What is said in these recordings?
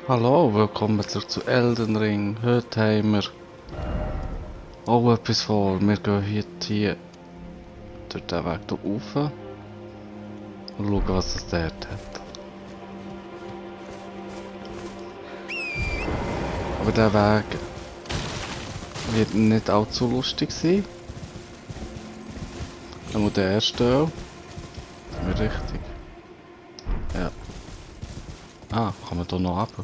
Hallo, willkommen zurück zu Elden Ring. Heute haben wir auch etwas vor. Wir gehen hier durch den Weg hier rauf und schauen, was es dort hat. Aber der Weg wird nicht allzu lustig sein. Nur der erste Teil. Sind wir richtig? Ja. Ah, kann man hier noch runter?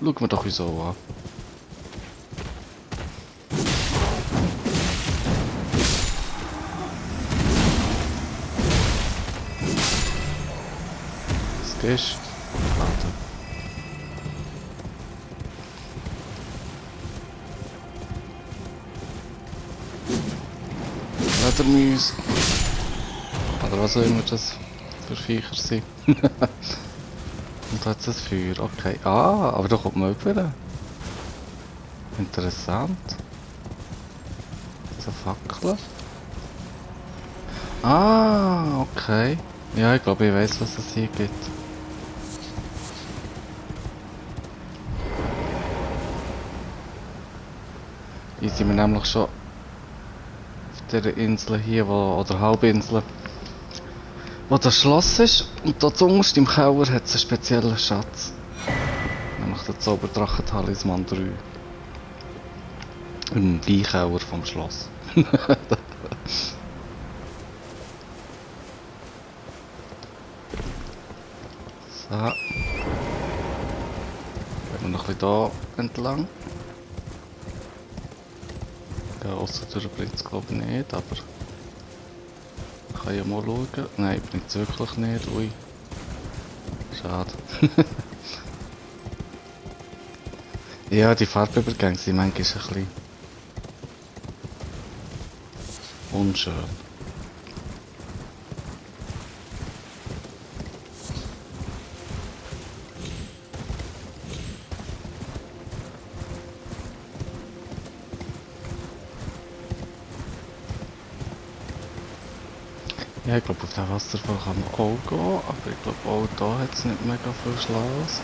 Schauen wir doch uns auch an. Was gehst? Warte. Ledermäuse. Oder was auch immer das für Viecher sind. Und da hat es ein Feuer. Okay. Ah, aber da kommt man rüber. Interessant. So Fackeln. Ah, okay. Ja, ich glaube, ich weiß, was es hier gibt. Hier sind wir nämlich schon auf dieser Insel hier, oder Halbinsel, wo das Schloss ist. Und dort zuunterst im Keller hat es einen speziellen Schatz. Nämlich den Zauberdrachen-Talisman 3. Im Weinkeller vom Schloss. So. Gehen wir noch ein bisschen hier entlang. Ja, ausser durch bringt es glaube ich nicht, aber ich kann ja mal schauen. Nein, bringt es wirklich nicht. Ui. Schade. Ja, die Farbübergänge sind manchmal ein bisschen unschön. Ja, ich glaube, auf den Wasserfall kann man auch gehen, aber ich glaube, auch da hat es nicht mega viel Schloss.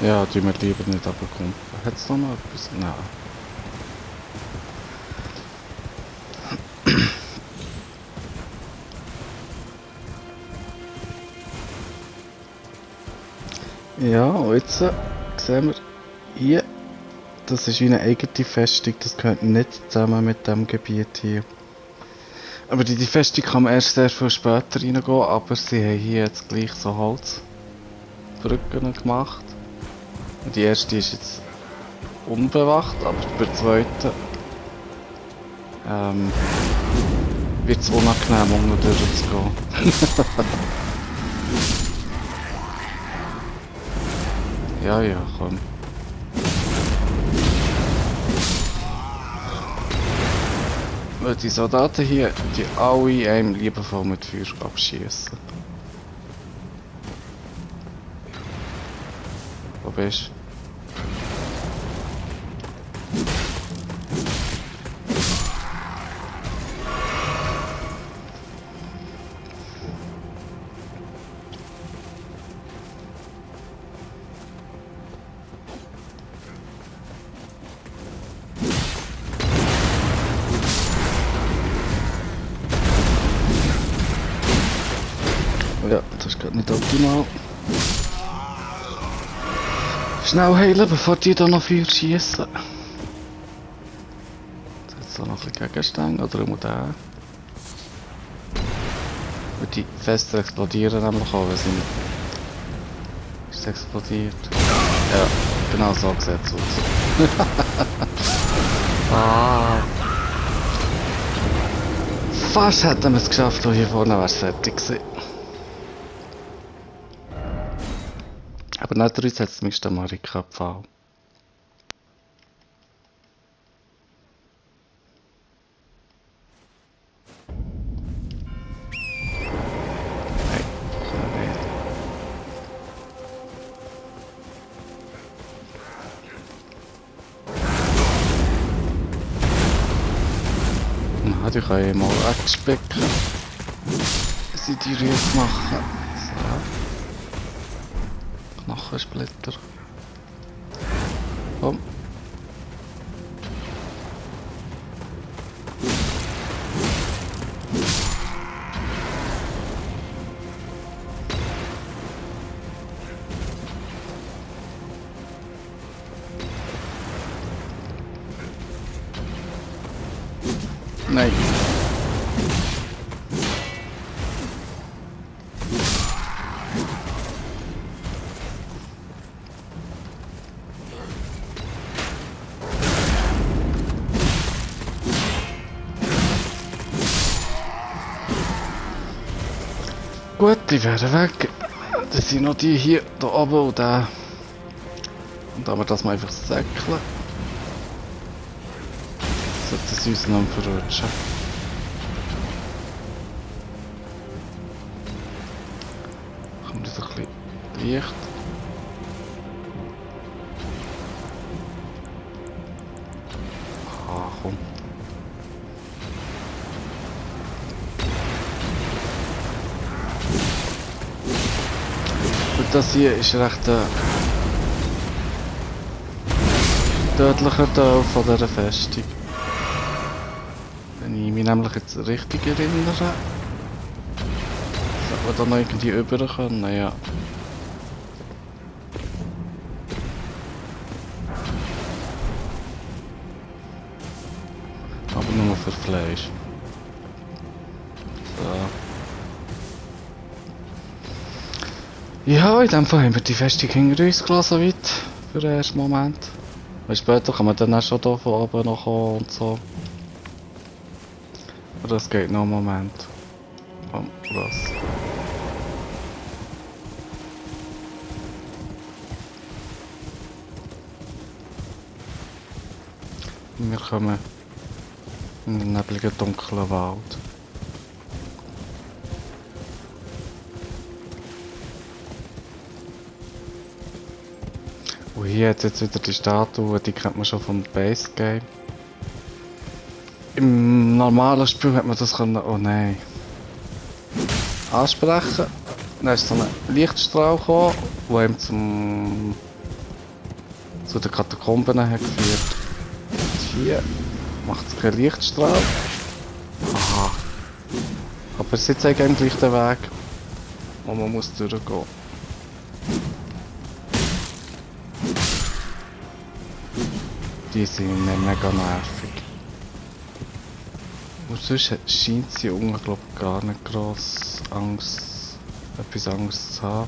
Ja, die wir lieber nicht abbekommen. Hat es da noch etwas? Nein. Ja, und jetzt sehen wir hier, das ist wie eine eigene Festung, das gehört nicht zusammen mit dem Gebiet hier. Aber die Festung kann man erst sehr viel später reingehen, aber sie haben hier jetzt gleich so Holzbrücken gemacht. Und die erste ist jetzt unbewacht, aber bei der zweiten wird es unangenehm, unten durchzugehen. Ja, ja, komm. Weil die Soldaten hier, die alle einem liebevoll mit Feuer abschießen. Wo bist du? Ja, das ist gerade nicht optimal. Schnell heilen, bevor die da noch Feuer schießen. Jetzt noch ein bisschen Gegenstände oder immer der. Weil die Fester explodieren nämlich auch, wenn sie nicht... Ist es explodiert? Ja, genau so sieht es aus. Ah. Fast hätten wir es geschafft, und hier vorne wäre es fertig gewesen. Aber nicht uns hat es Mr. Marika gefallen. Ah, die kann ich mal wegspicken. Sie die Rüfe machen. So. Knochensplitter. Komm. Nein. Gut, die werden weg. Das sind noch die hier, da oben und da. Und dann wir das mal einfach säckeln. Sollte es uns noch verrutschen. Kommt jetzt ein bisschen Licht. Ah, komm. Und das hier ist recht tödlicher Teil von dieser Festung. Wenn ich mich nämlich jetzt richtig erinnere. Sollte man da noch irgendwie rüber können? Ja. Aber nur für Fleisch. So. Ja, in dem Fall haben wir die Festung hinter uns gelassen, weit. Für den ersten Moment. Weil später kann man dann auch schon hier von oben noch kommen und so. Aber das geht noch einen Moment. Komm, los. Wir kommen in den nebligen, dunklen Wald. Und hier hat jetzt wieder die Statue, die kennt man schon vom Base Game. Im normalen Spiel hat man das können, oh nein, ansprechen. Dann ist so ein Lichtstrahl gekommen, der ihm zu den Katakomben hat geführt. Und hier macht es keinen Lichtstrahl. Aha. Aber es ist jetzt eigentlich gleich der Weg, wo man muss durchgehen. Die sind mir mega nervig. Und sonst scheint sie unten, glaub ich, gar nicht gross etwas Angst zu haben.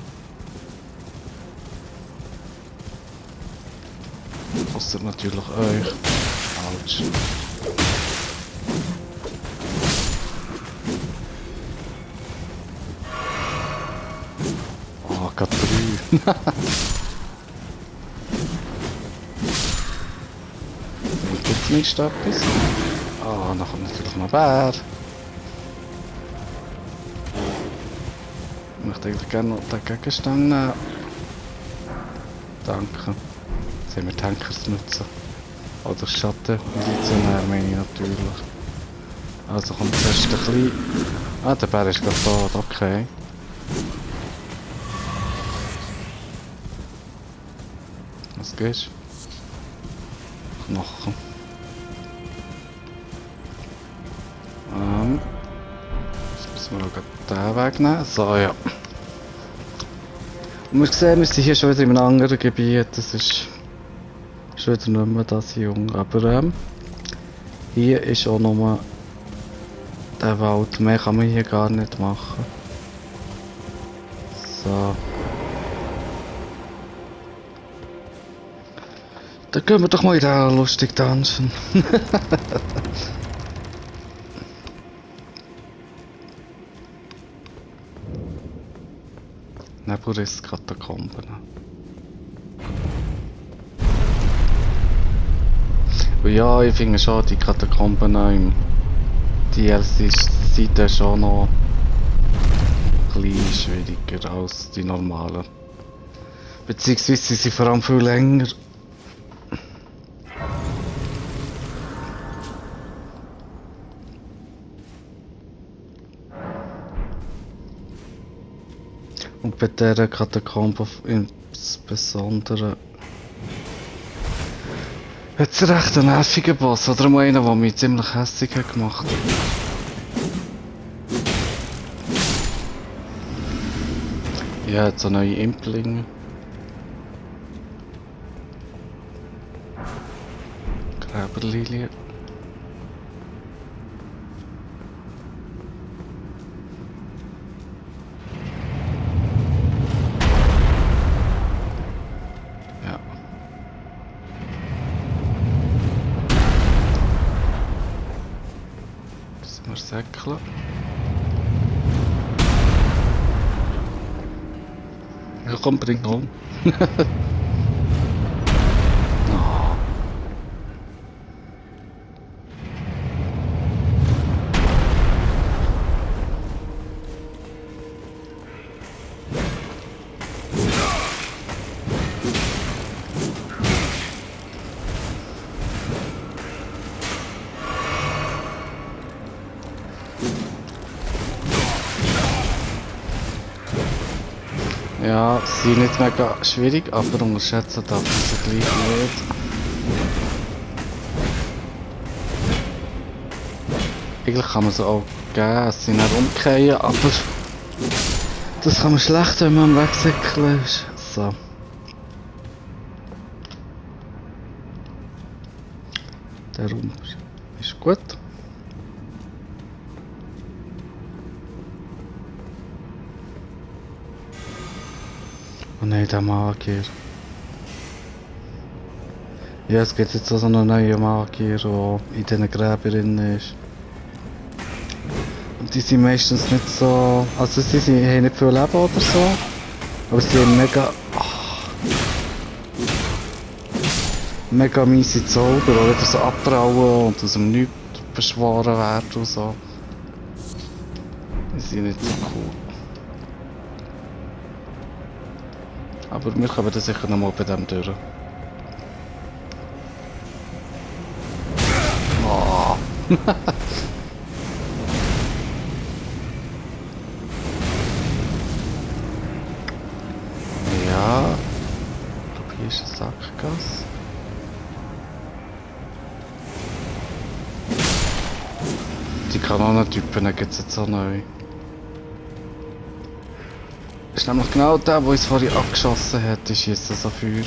Ausser natürlich euch. Autsch. Oh, gerade 3. Gibt's nicht etwas? Ah, dann kommt natürlich noch Bär. Ich möchte eigentlich gerne noch den Gegenstand nehmen. Danke. Jetzt haben wir Tankers nutzen. Oder Schattenmilizionär meine ich natürlich. Also kommt zuerst ein bisschen... Ah, der Bär ist gerade tot, okay. Was gehst du? Knochen. Jetzt müssen wir noch den Weg nehmen. So, ja. Und wir sehen, wir sind hier schon wieder in einem anderen Gebiet. Das ist schon wieder nicht mehr das Jung. Aber hier ist auch nochmal der Wald. Mehr kann man hier gar nicht machen. So. Dann gehen wir doch mal in den lustigen Dungeon. Nebelriss-Katakomben. Und ja, ich finde schon, die Katakomben im DLC sind dann schon noch ein bisschen schwieriger als die normalen. Beziehungsweise sie sind vor allem viel länger. Und bei dieser Katakombe insbesondere hat es recht einen nervigen Boss, oder mal einen, der mich ziemlich hässlich hat gemacht. Ja, jetzt so neue Implinge. Gräberlilie. Ja. Müssen wir säckeln. Ja, komm, bring home. Ja, sie sind nicht mega schwierig, aber unterschätzen darf man sie gleich nicht. Eigentlich kann man sie auch geben, sie sind nicht umkehren, aber das kann man schlecht, wenn man am Wegsäckeln ist. So. Der Raum ist gut. Oh nein, der Magier. Ja, es gibt jetzt also noch einen neuen Magier, der in diesen Gräbern ist. Und die sind meistens nicht so... Also sie haben nicht viel Leben oder so. Aber sie haben mega... mega miese Zauber, die wieder so abtrauen und aus dem Nichts beschworen werden und so. Die sind nicht so cool. Aber wir kommen da sicher noch mal bei dem durch. Oh. Ja. Ich glaube, hier ist eine Sackgasse. Die Kanonentypen gibt es jetzt auch neu. Das ist nämlich genau der, der uns vorhin abgeschossen hat, ist jetzt so Feuer.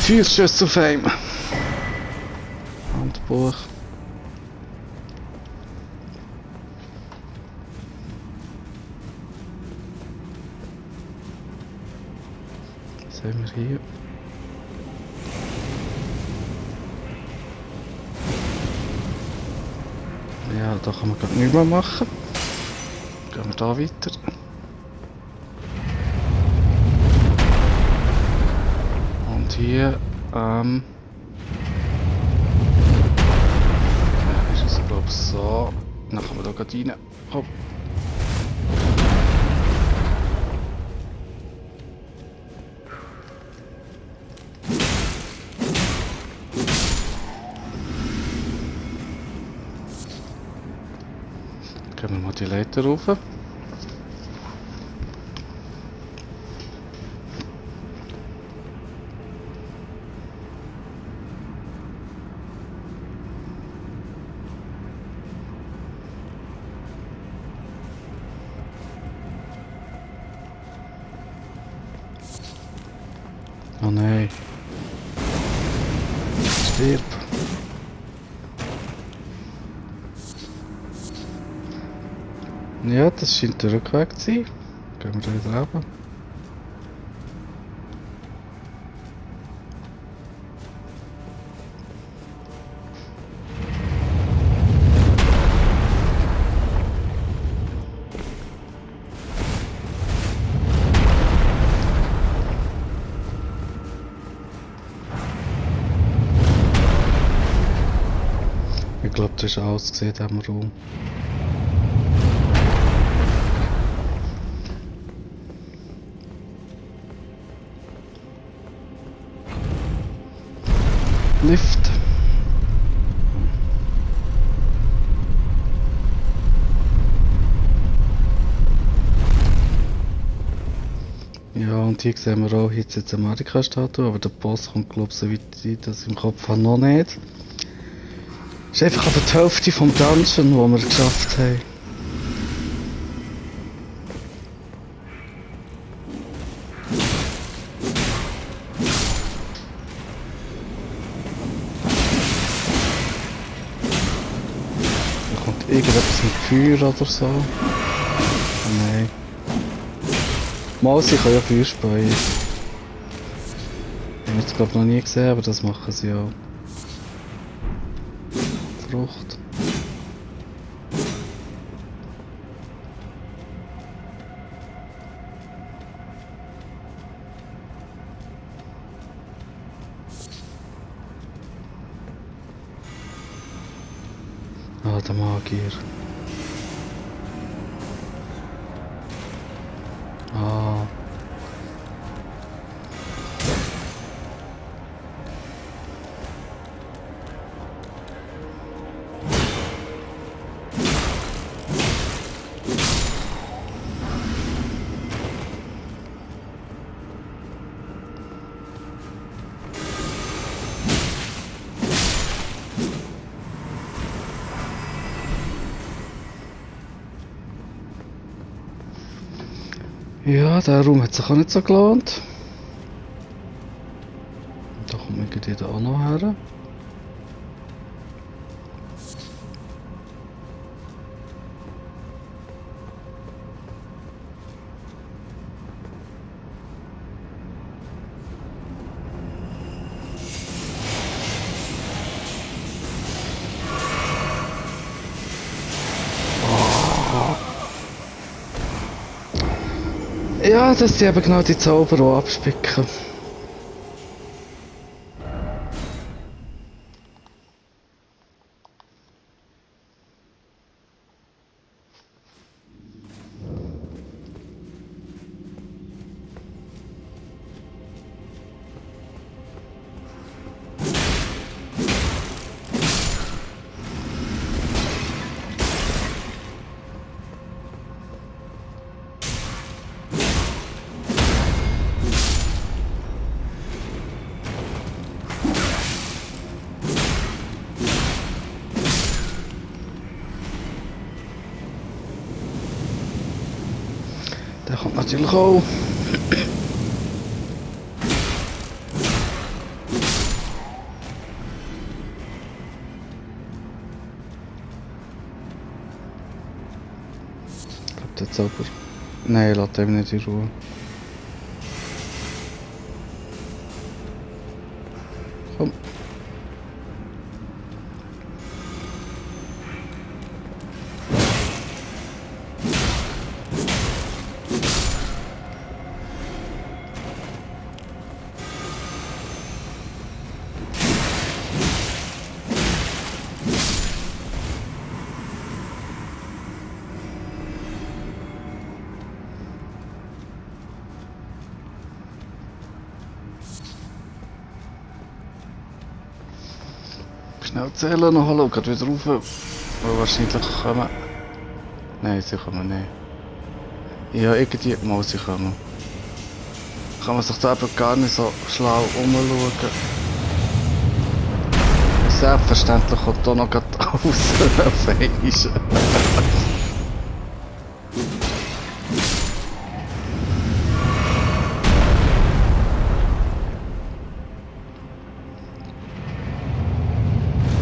Feuerschüsse auf einem. Handbuch. Was haben wir hier? Ja, da kann man gerade nichts mehr machen. Gehen wir da weiter. Und hier, ist es glaube ich so. Dann kann man da gerade rein. Hopp. Gehen wir mal die Leiter rauf. Oh nein. Stirb. Ja, das scheint der Rückweg zu sein. Gehen wir da wieder runter. Ich glaube, das ist alles gesehen in diesem Raum. Lift. und hier sehen wir auch jetzt Amerika-Statue, aber der Boss kommt glaube ich so weit ich das im Kopf habe noch nicht. Ist einfach aber die Hälfte vom Dungeon, wo wir geschafft haben. Da kommt irgendetwas mit Feuer oder so. Oh nein. Mal, sie können ja Feuer speien. Ich habe es glaube noch nie gesehen, aber das machen sie auch. Frucht. Ah, der Magier. Ah. Ja, der Raum hat sich auch nicht so gelohnt. Da kommt irgendwie da auch noch her. Ja, das sind eben genau die Zauber, die abspicken. Der kommt natürlich auch. Ich glaube, der Zauber. Nein, lass ihn nicht in Ruhe. Komm. Schnell zählen, noch schauen, geht wieder rauf. Weil wahrscheinlich kommen. Nein, sie kommen nicht. Ja, irgendwie mal sie kommen. Kann man sich da eben gar nicht so schlau umschauen. Selbstverständlich kommt da noch gerade raus auf einmal.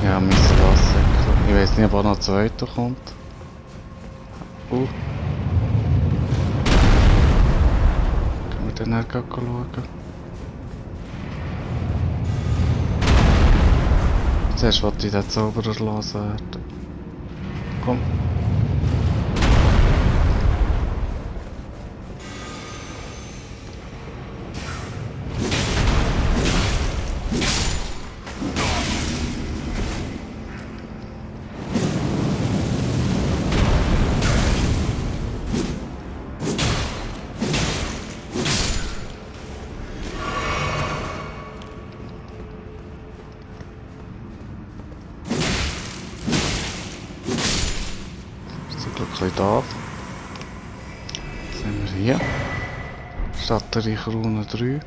Ja, mein Wasser. Ich weiß nicht, ob auch noch ein zweiter kommt. Können wir dann auch schauen? Zuerst wollte ich den Zauberer loswerden. Komm. Zum Glück ein bisschen da. Jetzt sind wir hier. Piraterie Krone 3.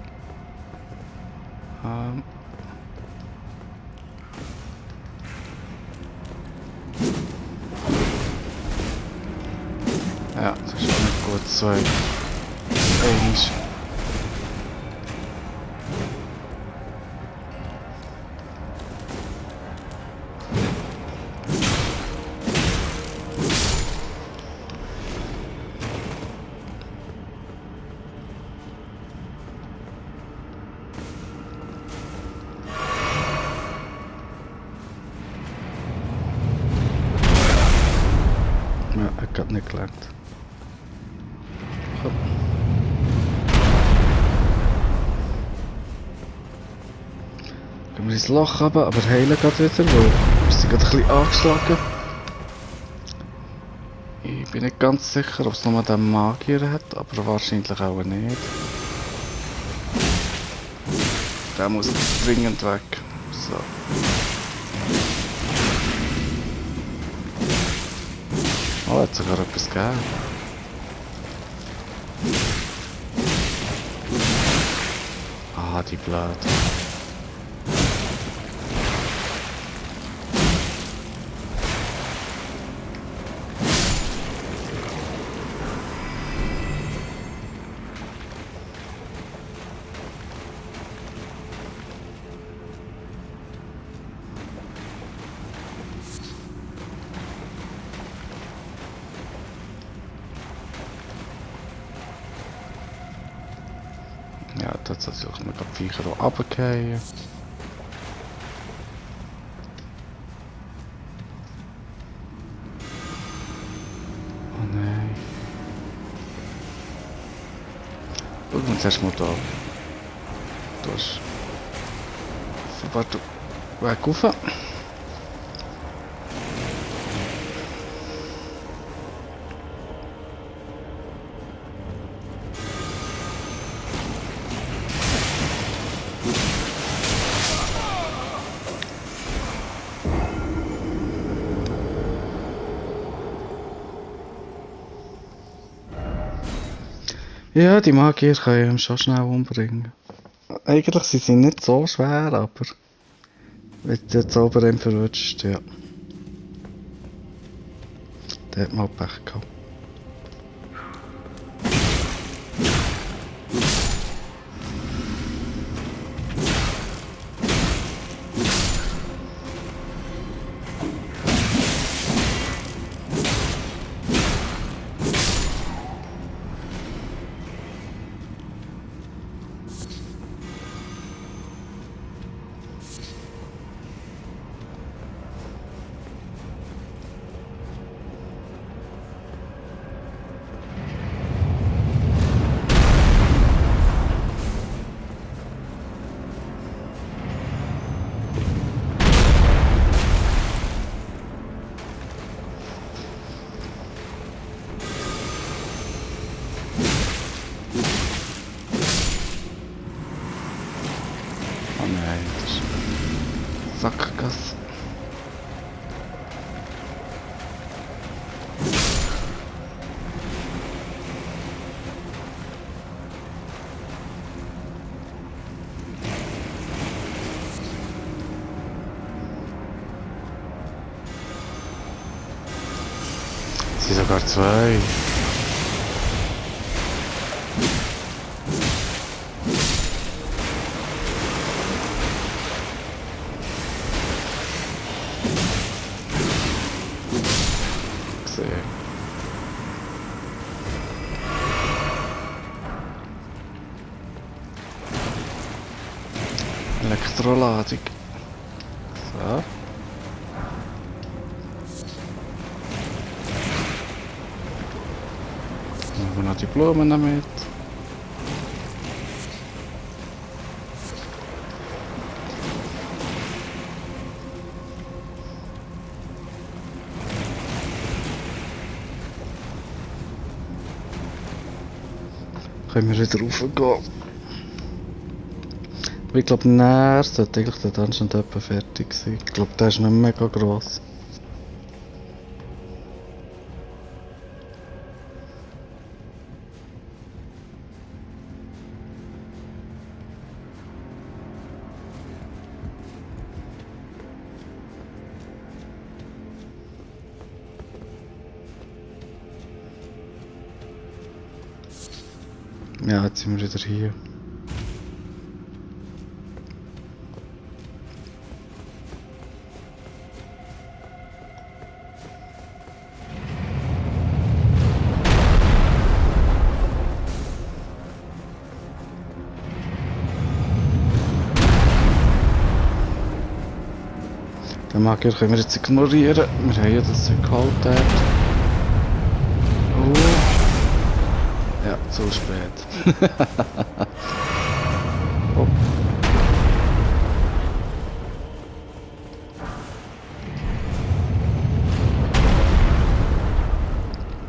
Ja, das ist auch nicht gut. 2. 1. Ja, hat gerade nicht gelangt. Komm. Gehen wir ins Loch runter, aber heilen geht wieder, weil wir sind gerade ein bisschen angeschlagen. Ich bin nicht ganz sicher, ob es nur den Magier hat, aber wahrscheinlich auch nicht. Der muss dringend weg. So. Oh, hat sogar etwas gegeben. Ah, die Blöde. Ja, tatsächlich mir gerade Viecher auch runterfallen. Oh nein. Schauen wir uns erstmal da. Du hast... Sobald du... Weg rauf. Ja, die Magier können ihn schon schnell umbringen. Eigentlich sind sie nicht so schwer, aber... Wenn du den Zauberer verwünscht, ja. Der hat mal Pech gehabt. Oh nein, das ist... Sackgasse. Es sind sogar 2. Gesehen. Elektroladung. So. Nehmen wir noch die Blumen damit. Können wir wieder raufgehen. Ich glaube, näher sollte eigentlich der Dungeon etwa fertig sein. Ich glaube, der ist nicht mega gross. Ja, jetzt sind wir wieder hier. Den Magier können wir jetzt ignorieren. Wir haben ja das Zeug geholt dort. Oh. Ja, zu spät. Oh.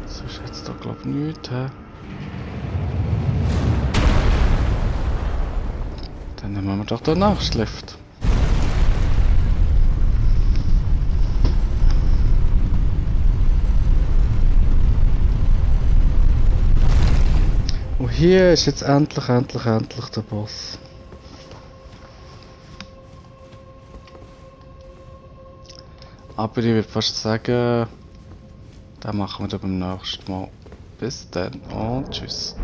So ist jetzt da glaube ich nichts. He? Dann nehmen wir doch den Nachtschlift. Und hier ist jetzt endlich der Boss. Aber ich würde fast sagen, den machen wir dann beim nächsten Mal. Bis dann und tschüss.